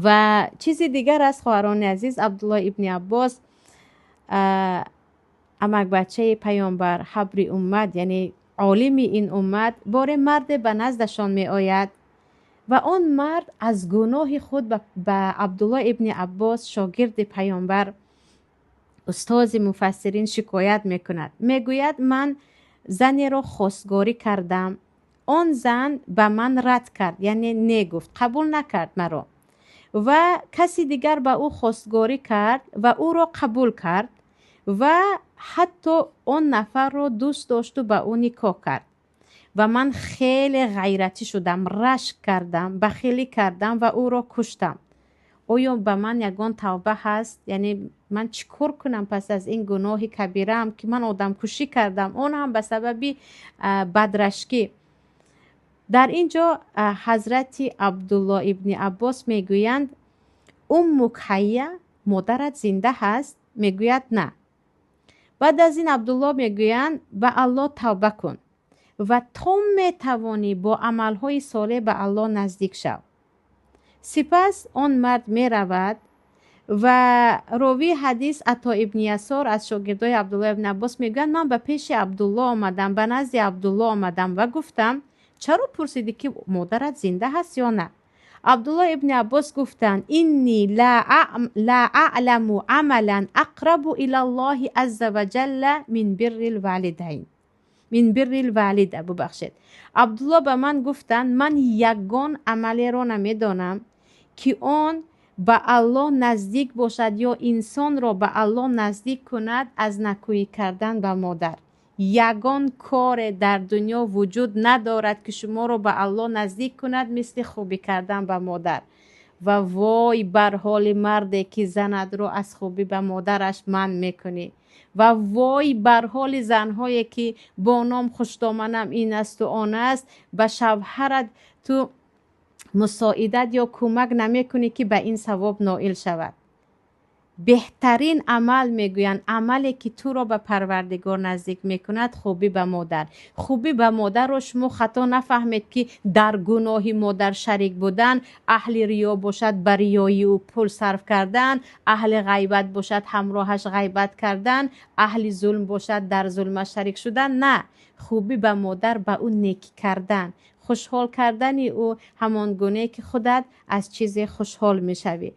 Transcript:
Ва чизи дигар аст, хоҳарони азиз, Абдулло ибни Аббос, амакбачаи паёмбар, ҳабри уммат, яъне олими ин уммат, боре марде ба наздашон меояд ва он мард аз гуноҳи худ ба Абдулло ибни Аббос, шогирди паёмбар, устози муфассирин, шикоят мекунад. Мегӯяд: ман занеро хостгорӣ кардам, он зан ба ман рад кард, яъне не гуфт, қабул накард маро, ва каси дигар ба ӯ хостгорӣ кард ва ӯро қабул кард ва ҳатто он нафарро дӯст дошту ба ӯ никоҳ кард. Ва ман хеле ғайратӣ шудам, рашк кардам, бахилӣ кардам ва ӯро куштам. Оё ба ман ягон тавба ҳаст? Яъне ман чӣ кор кунам пас аз ин гуноҳи кабираам, ки ман одамкушӣ кардам, он ҳам ба сабаби бадрашкӣ? Дар ин ҷо ҳазрати Абдулло ибни Аббос мегӯянд: уммук ҳайя, модарат зинда ҳаст? Мегӯяд: на. Баъд аз ин Абдулло мегӯянд: ба Аллоҳ тавба кун ва то метавонӣ бо амалҳои солеҳ ба Аллоҳ наздик шав. Сипас он мард меравад ва ровии ҳадис Ато ибни Ясор аз шогирдои Абдулло ибни Аббос мегӯянд: ман ба пеши Абдулло омадам, ба назди Абдулло омадам ва гуфтам: чаро пурсидӣ, ки модарат зинда ҳаст ё на? Абдулло ибни Аббос гуфтанд: инни ла аъламу амалан ақрабу илаллоҳи азза ва ҷалла мин биррил валидайн, мин биррил валида. Бубахшед, Абдулло ба ман гуфтанд: ман ягон амалеро намедонам, ки он ба Аллоҳ наздик бошад ё инсонро ба Аллоҳ наздик кунад аз накӯӣ кардан ба модар. Ягон коре дар дунё вуҷуд надорад, ки шуморо ба Аллоҳ наздик кунад, мисли хубӣ кардан ба модар. Ва вой бар ҳоли марде, ки занадро аз хубӣ ба модараш манъ мекунӣ. Ва вой бар ҳоли занҳое, ки бо ном хуштоманам ин асту он аст, ба шавҳарат ту мусоидат ё кӯмак намекунӣ, ки ба ин савоб ноил шавад. Беҳтарин амал, мегӯянд, амале ки туро ба Парвардигор наздик мекунад, хубӣ ба модар. Хубӣ ба модарро шумо хато нафаҳмед, ки дар гуноҳи модар шарик будан, аҳли риё бошад, ба риёи ӯ пул сарф кардан, аҳли ғайбат бошад, ҳамроҳаш ғайбат кардан, аҳли зулм бошад, дар зулмаш шарик шудан. На, хубӣ ба модар ба ӯ некӣ кардан, хушҳол кардани ӯ, ҳамон гунае ки худат аз чизе хушҳол мешавӣ.